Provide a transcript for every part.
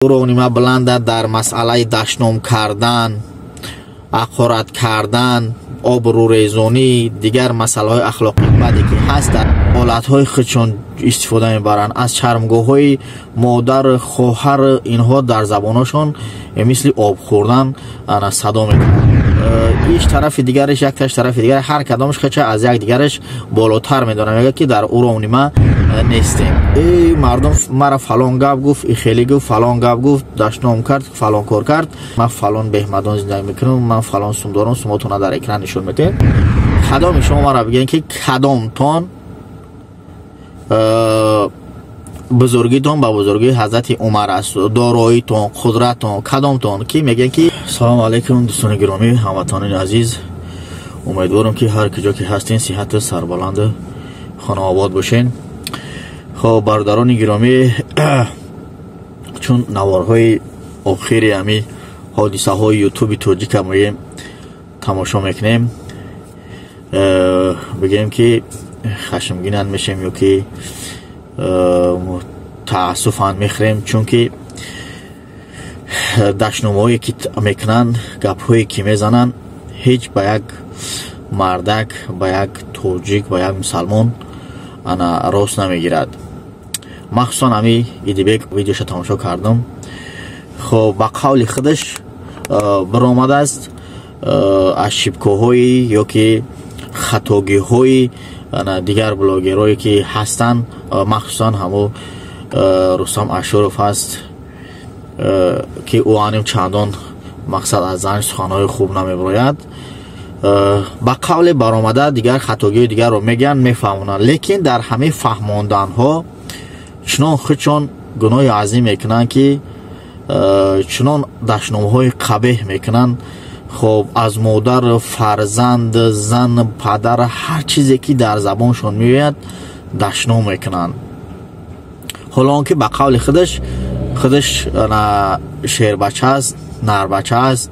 Уровни баланда дар масъалаи дашном кардан, ҳақорат кардан, обрӯрезонӣ, дигар масъалаҳои ахлоқии баде ки ҳаст, дар ҳолатҳои худшон истифода мебаранд. Аз шармгоҳҳои модар, хоҳар инҳо дар забонашон мисли об хӯрдан садо мекунанд. Иш тарафи дигараш, якташ тарафи дигар, ҳар кадомаш хача аз як дигараш болотар медонад, мегӯяд ки дар уровни ма нестем. Эй мардум, мара фалон гап гуфт, и хеле гуфт, фалон гап гуфт, дашном кард, фалон кор кард, ман фалон беҳмадон зиндагӣ мекунам, ман фалон сум дорам, сумотона дар экран нишон медиҳем. Кадоми шумо мара бигӯед, ки кадомтон бузургитон ба бузургии ҳазрати Умар аст, дороитон, қудратон, кадомтон ки мегӯянд ки. Салому алайкум, дӯстони гиромӣ, ҳамватанони азиз, умедворам ки ҳар куҷо ки ҳастин, сиҳату сарбаланду хонаобод бошен. Хоб, бародарони гиромӣ, чун наворҳои охири ҳами ҳодисаҳои Ютуби тоҷика моем тамошо мекунем, бигӯем ки хашмгинан мешем ё ки таассуфан мехӯрем, чунки дашномаҳое ки мекунанд, гапҳое ки мезананд, ҳеҷ ба як мардак, ба як тоҷик, ба як мусалмон ана рост намегирад. Махсусан ҳами Идибек видеоша тамошо кардам. Хоб, ба қавли худаш биромадааст, ошибкаҳои ё ки хатогиҳои дигар блогерое ки ҳастанд, махсусан ҳамо Рустам Ашуров ҳаст, ки ӯ аним чандон мақсад аз занш суханҳои хуб намебирояд. Ба қавле баромада дигар хатогиҳои дигарро мегӯянд, мефаҳмонанд, лекин дар ҳамаи фаҳмонданҳо чунон худшон гуноҳи азим мекунанд, ки чунон дашномҳои қабеҳ мекунанд. Хоб, аз модар, фарзанд, зан, падар, ҳар чизе ки дар забоншон меояд, дашном мекунанд. Ҳоло он ки ба қавли худаш шербача аст, нарбача аст,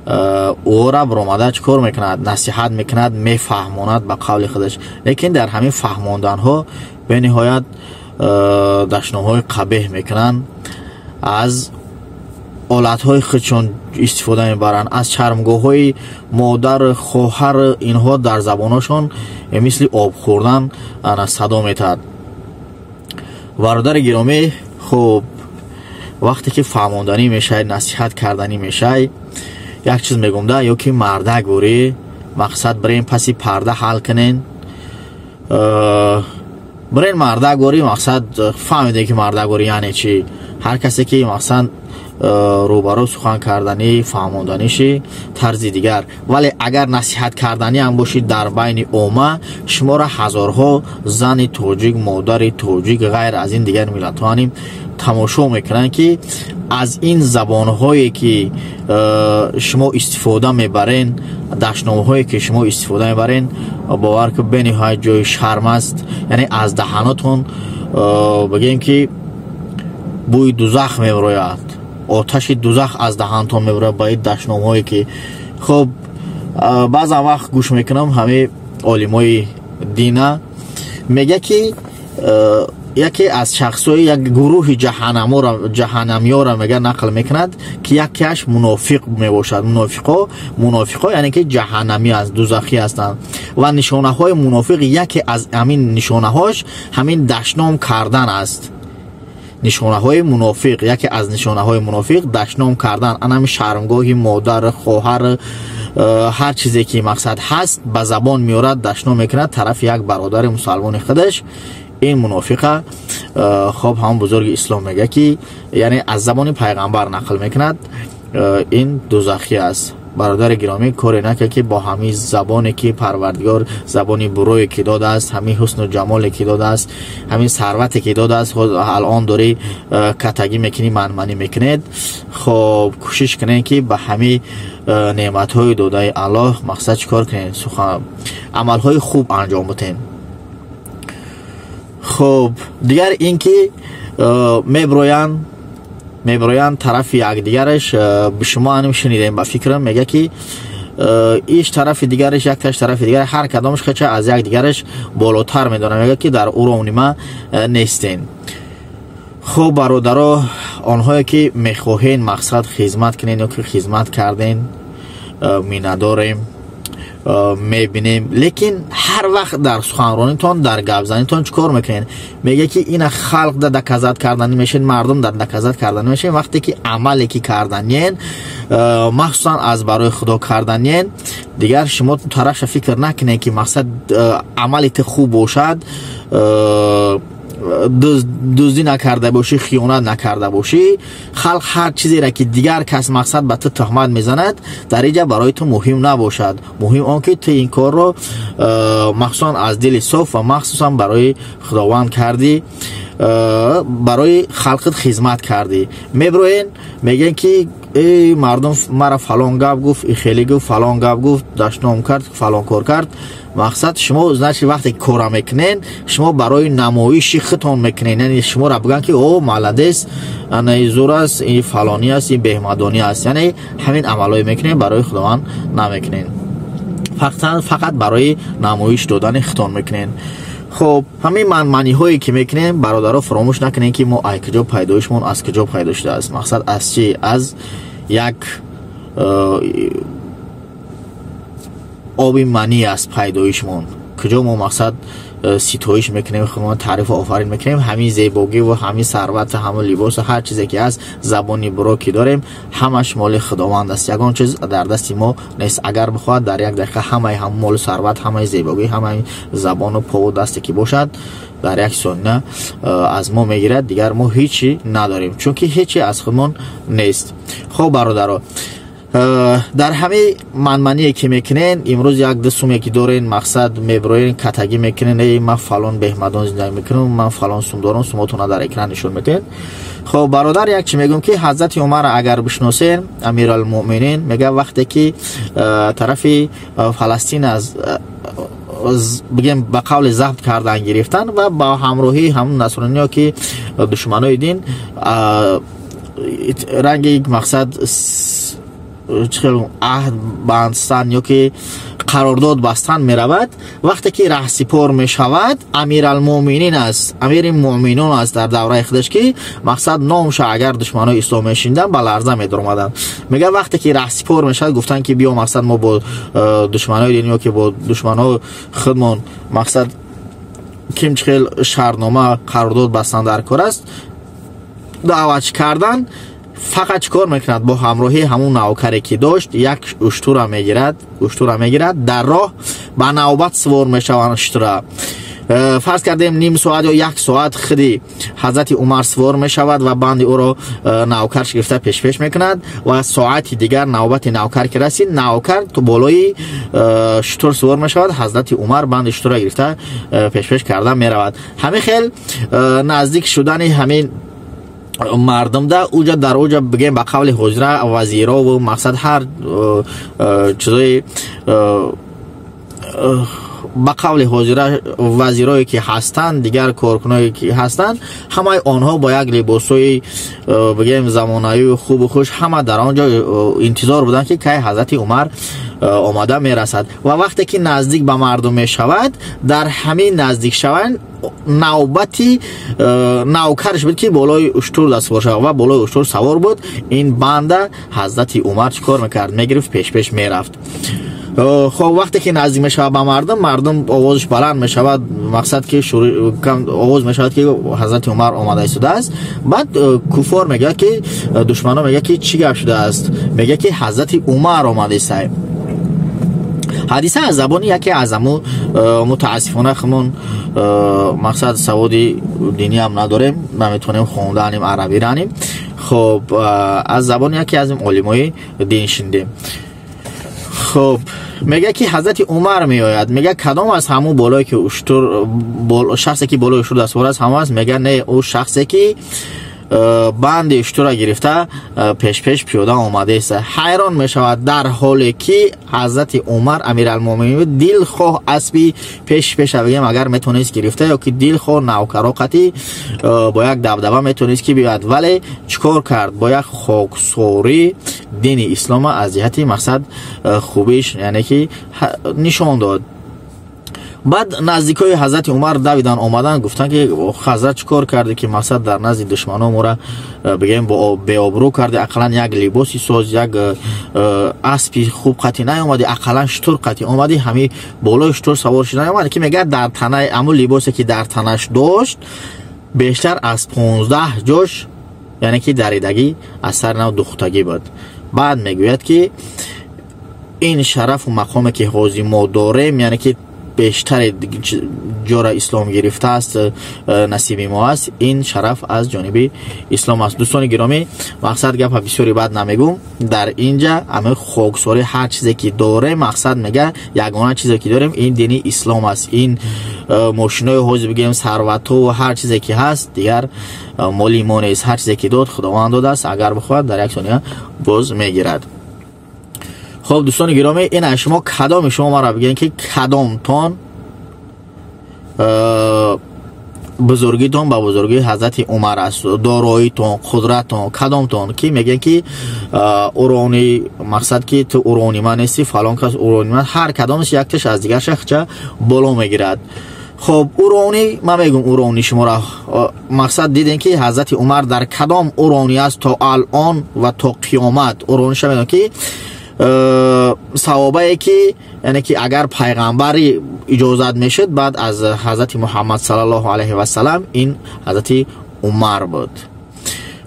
ӯра баромада чӣ кор мекунад? Насиҳат мекунад, мефаҳмонад ба қавли худаш, лекин дар ҳамин фаҳмонданҳо бениҳоят дашномҳои қабеҳ мекунанд, аз ҳолатҳои худшон истифода мебаранд, аз шармгоҳҳои модар, хоҳар инҳо дар забонашон мисли об хӯрдан садо метаҳад. Бародари гиромӣ, хуб, вақте ки фаҳмонданӣ мешавад, насиҳат карданӣ мешавад, як чиз мегӯм да, ё ки мардак бурӣ, мақсад бирем паси парда ҳал кунен, бирен мардак бурӣ, мақсад фаҳмиде ки мардак бурӣ яъне чӣ. Ҳар касе ки мақсад рӯбарӯ сухан карданӣ, фаҳмонданиши тарзи дигар, вале агар насиҳат карданӣ ҳам бошид дар байни омма, шуморо ҳазорҳо зани тоҷик, модари тоҷик, ғайр аз ин дигар миллатҳо ҳаним тамошо мекунанд, ки аз ин забонҳое ки шумо истифода мебарен, дашномҳое ки шумо истифода мебарен, бовар ки бениҳоят ҷои шарм аст. Яъне аз даҳанотон бигӯем ки бӯи дузах мебарояд, оташи дузах аз даҳантон мебарояд ба ин дашномҳое ки. Хуб, баъзан вақт гӯш мекунам, ҳамаи олимои дина мегӯяд, ки яке аз шахсҳои як гурӯҳи ҷаҳаннамиёро мега нақл мекунад, ки якеаш мунофиқ мебошад. Мунофиқо яъне ки ҷаҳаннамӣ аст, дузахӣ ҳастанд, ва нишонаҳои мунофиқ, яке аз ҳамин нишонаҳош ҳамин дашном кардан аст. Нишонаҳои мунофиқ, яке аз нишонаҳои мунофиқ дашном кардан, анами шармгоҳи модар, хоҳар, ҳар чизе ки мақсад ҳаст, ба забон меорад, дашном мекунад тарафи як бародари мусалмони худаш, ин мунофиқа. Хоб, ҳамон бузурги ислом мегӯяд, ки яъне аз забони пайғамбар нақл мекунад, ин дузахӣ аст. Бародари гиромӣ, коре накард ки бо ҳамин забоне ки Парвардигор забони бурое ки додааст, ҳамин ҳусну ҷамоле ки додааст, ҳамин сарвате ки додааст, алон дорӣ катагӣ мекунӣ, манманӣ мекунед. Хоб, кӯшиш кунед, ки ба ҳамин неъматҳои додаи Аллоҳ мақсад чӣ кор кунед? Сухан, амалҳои хуб анҷом бутен. Хуб, дигар ин ки мебироянд тарафи якдигараш, шумо аним шунидем, ба фикрам, мегӯяд ки иш тарафи дигараш, якташ тарафи дигар, ҳар кадомаш хача аз якдигараш болотар медонад, мегӯяд ки дар уровни ма нестен. Хуб, бародаро, онҳое ки мехоҳед мақсад хизмат кунед ё ки хизмат карден, миннатдорем, мебинем. Лекин ҳар вақт дар суханронитон, дар гапзанитон чӣ кор мекунед? Мега ки ина халқ да доказать карданӣ мешавед, мардум да доказать карданӣ мешавед. Вақте ки амале ки карданиен, махсусан аз барои Худо карданиен, дигар шумо тарафша фикр накунед, ки мақсад амали ту хуб бошад, дуздӣ накарда бошӣ, хиёнат накарда бошӣ, халқ ҳар чизеро ки дигар кас мақсад ба ту туҳмат мезанад, дар инҷа барои ту муҳим набошад. Муҳим он ки ту ин корро махсусан аз дили соф ва махсусан барои Худованд кардӣ, барои халқат хизмат кардӣ. Меброен, мегӯен ки эй мардум мара фалон гап гуфт, и хеле гуфт, фалон гап гуфт, дашном кард, фалон кор кард. Мақсад шумо, значит, вақте кора мекунен, шумо барои намоиши худтон мекунен, яъне шуморо бигӯянд ки о, молодец, ана и зур аст, и фалонӣ аст, и беҳмадонӣ аст. Яъне ҳамин амалҳое мекунен, барои Худованд намекунен, фақат барои намоиш додани худтон мекунен. Хоб, ҳамин манманиҳое ки мекунем, бародаро, фаромӯш накунем, ки мо ай куҷо пайдоишмон, аз куҷо пайдо шудааст. Мақсад аз чӣ? Аз як оби манӣ аст пайдоишмон. Куҷо мо мақсад ситоиш мекунем, худмон таърифу офарин мекунем, ҳамин зебогӣ ва ҳамин сарват, ҳамин либосу ҳар чизе ки ҳаст, забони буро ки дорем, ҳамаш моли Худованд аст. Ягон чиз дар дасти мо нест. Агар бихоҳад, дар як дақиқа ҳамаи ҳам молу сарват, ҳамаи зебогӣ, ҳамаи забону пову дасте ки бошад, дар як сония аз мо мегирад. Дигар мо ҳечи надорем, чунки ҳечи аз худмон нест. Хоб, бародаро, дар ҳамаи манмание ки мекунен, имрӯз як ду суме ки дорен, мақсад меброен, катагӣ мекунен: эй, ман фалон беҳмадон зиндагӣ мекунам, ман фалон сум дорам. Сумотона дар экран нишон метиҳед. Хоб, бародар, як чи мегӯм, ки ҳазрати Умар агар бишносен, Амиралмуъминин, мега вақте ки тарафи Фаластин аз бигем, ба қавли забт кардан гирифтан ва ба ҳамроҳии ҳамун насрониё ки душманои дин ранги мақсад чихел аҳд бастан ё ки қарордод бастан меравад, вақте ки раҳсипор мешавад, Амиралмуъминин аст, амири муъминон аст дар давраи худаш, ки мақсад номша агар душманои ислом мешинидан, ба ларза медаромаданд. Мега вақте ки раҳсипор мешавад, гуфтанд ки биё, мақсад мо бо душманои дин ё ки бо душманои худмон мақсад ким чихел шартнома, қарордод бастан дар кор аст. Даъват кардан, фақат чӣ кор мекунад? Бо ҳамроҳии ҳамун навкаре ки дошт, як уштура мегирад, уштура мегирад, дар роҳ ба навбат сувор мешаванд уштура. Фарз кардем, ним соат ё як соат худи ҳазрати Умар сувор мешавад ва банди ӯро навкарш гирифта пешпеш мекунад ва соати дигар навбати навкар ки расид, навкар то болои шутур сувор мешавад, ҳазрати Умар банди шутурро гирифта пешпеш карда меравад. Ҳамин хел наздик шудани ҳамин мардум да уҷа, дар уҷа, бигем, ба қавли ҳозира вазирову мақсад ҳар чизои ба қавли ҳозира вазирое ки ҳастанд, дигар коркуное ки ҳастанд, ҳамаи онҳо бо як либосҳои бигем замонавию хубу хуш ҳама дар он ҷо интизор буданд, ки кай ҳазрати Умар омада мерасад. Ва вақте ки наздик ба мардум мешавад, дар ҳамин наздик шаванд, навбати навкарш буд, ки болои уштур савор шавад ва болои уштур савор буд. Ин банда ҳазрати Умар чӣ кор мекард? Мегирифт, пешпеш мерафт. Хоб, вақте ки наздик мешавад ба мардум, мардум овозш баланд мешавад, мақсад ки овоз мешавад, ки ҳазрати Умар омада истодааст. Баъд куффор мегӯяд, ки душмано мегӯяд, ки чӣ гап шудааст? Мегӯяд, ки ҳазрати Умар омада истай. Ҳадиса аз забони яке аз аму мутаассифона хумон мақсад саводи диниам надорем, наметавонем хондаанем, арабӣ ранем. Хоб, аз забони яке аз олимои дин шинидем. Хоб, мега ки ҳазрати Умар меояд. Мега кадом аз ҳамун болое ки уштур, шахсе ки болои уштур даствор аст, ҳамон аст? Мега не, ӯ шахсе ки банди уштура гирифта пешпеш пиёда омадааст. Ҳайрон мешавад, дар ҳоле ки ҳазрати Умар Амиралмуъминин дилхоҳ аспи пеш пеша, бигем, агар метавонист гирифта ё ки дилхоҳ навкаро қатӣ бо як дабдаба метавонист ки биёяд, вале чӣ кор кард? Бо як хоксорӣ дини ислома аз ҷиҳати мақсад хубиш, яъне ки нишон дод. Баъд наздикои ҳазрати Умар давидан омадан, гуфтанд, ки ҳазрат, чӣ кор карде, ки мақсад дар назди душмано мора бигем беобрӯ карде? Ақаллан як либоси соз, як аспи хуб қатӣ наомадӣ, ақаллан шутур қатӣ омадӣ, ҳами болои шутур савор шуда наомадӣ, ки мегӯяд, дар танаи аму либосе, ки дар танаш дошт, бештар аз 15 ҷош, яъне ки даридагӣ, аз сари нав духтагӣ буд. Баъд мегӯяд, ки ин шарафу мақоме, ки ҳозир мо дорем, яъне ки бештари ҷора ислом гирифтааст, насиби мо аст, ин шараф аз ҷониби ислом аст. Дӯстони гиромӣ, мақсад гапа бисёри бад намегӯм. Дар инҷа ами хоксорӣ, ҳар чизе ки дорем, мақсад мега, ягона чизе ки дорем, ин дини ислом аст. Ин мошинои ҳозир бигем, сарватҳо, ҳар чизе ки ҳаст, дигар моли мо нест. Ҳар чизе ки дод, Худованд додааст, агар бихоҳад, дар як сония боз мегирад. Хоб, дӯстони гиромӣ, ина шумо кадоми шумо маро бигӯед, ки кадомтон бузургитон ба бузургии ҳазрати Умар аст? Дороитон, қудратон, кадомтон, ки мегӯянд, ки урони мақсад, ки ту урони ман нести, фалон кас урони ман, ҳар кадомаш якташ аз дигар шахча боло мегирад. Хоб, урони ман мегӯм, урони шуморо мақсад дидем, ки ҳазрати Умар дар кадом урони аст то алон ва то қиёмат. Урониша медонам, ки савобае, ки яъне ки агар пайғамбари иҷозат мешуд, баъд аз ҳазрати Муҳаммад саллаллоҳу алайҳи васалам ин ҳазрати Умар буд.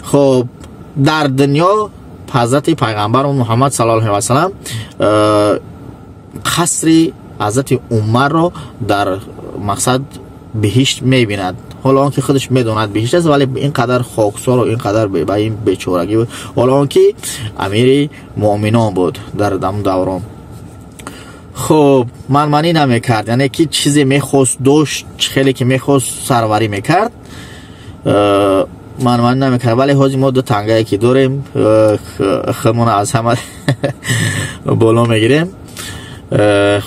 Хоб, дар дунё ҳазрати пайғамбар Муҳаммад саллаллоҳу алайҳи васалам қасри ҳазрати Умарро дар мақсад биҳишт мебинад. Ҳоло он ки худаш медонад, биҳишт аст, вале ин қадар хоксору ин қадар ба ин бечорагӣ буд, ҳоло он ки амири муъминон буд дар дам даврон. Хуб, манманӣ намекард, яъне ки чизе мехост, дошт, хеле ки мехост, сарварӣ мекард, манманӣ намекард. Вале ҳозир мо ду тангае ки дорем, худмона аз ҳама боло мегирем.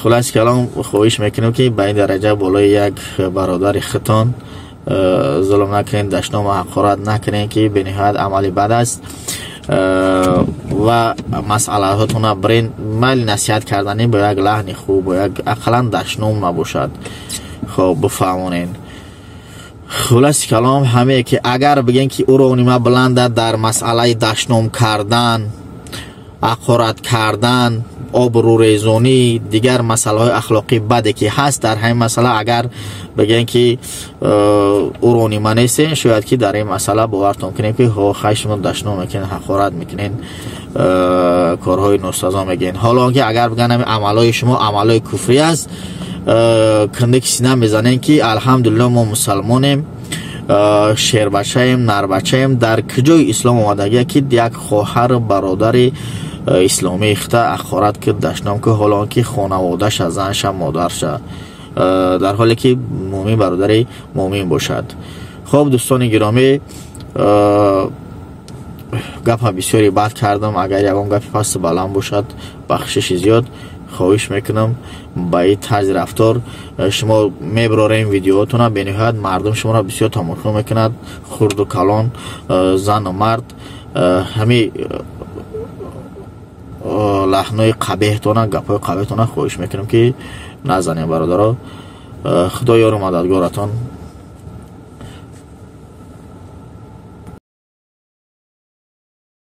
Хулоси калом, хоҳиш мекунем, ки ба ин дараҷа болои як бародари худтон зулм накунед, дашному ҳақорат накунед, ки бениҳоят амали бад аст. Ва масъалаҳотона бирен, майли насиҳат карданӣ, бо як лаҳни хуб, бо як ақаллан дашном набошад, хоб, бифаҳмонед. Хулоси калом, ҳамее ки агар бигем, ки ӯро нима баланда дар масъалаи дашном кардан, ҳақорат кардан, обрӯрезонӣ, дигар масъалаҳои ахлоқии баде ки ҳаст, дар ҳамин масъала агар бигем, ки ӯро нима нестем, шояд ки дар ин масъала бовартон кунем, ки хай, шумо дашном мекунед, ҳақорат мекунед, корҳои носазо мегӯед. Ҳоло он ки агар бигӯянд, ҳамин амалҳои шумо амалҳои куфрӣ аст, кундаки сина мезанем, ки алҳамдулилло, мо мусалмонем, шербачаем, нарбачаем. Дар куҷои ислом омадагия, ки як хоҳару бародари исломии хита ҳақорат ки, дашном ки, ҳоло он ки хонаводаша, занша, модарша, дар ҳоле ки муъмин бародари муъмин бошад? Хуб, дӯстони гиромӣ, гапа бисёре бад кардам. Агар ягон гапи пасту баланд бошад, бахшиши зиёд хоҳиш мекунам. Ба ин тарзи рафтор шумо мебарорем видеоотона, бениҳоят мардум шуморо бисёр тамошо мекунад, хурду калон, зану мард. Ҳами лаҳнои қабеҳтона, гапҳои қабеҳтона хоҳиш мекунам, ки назанем, бародаро. Худо ёру мададгоратон.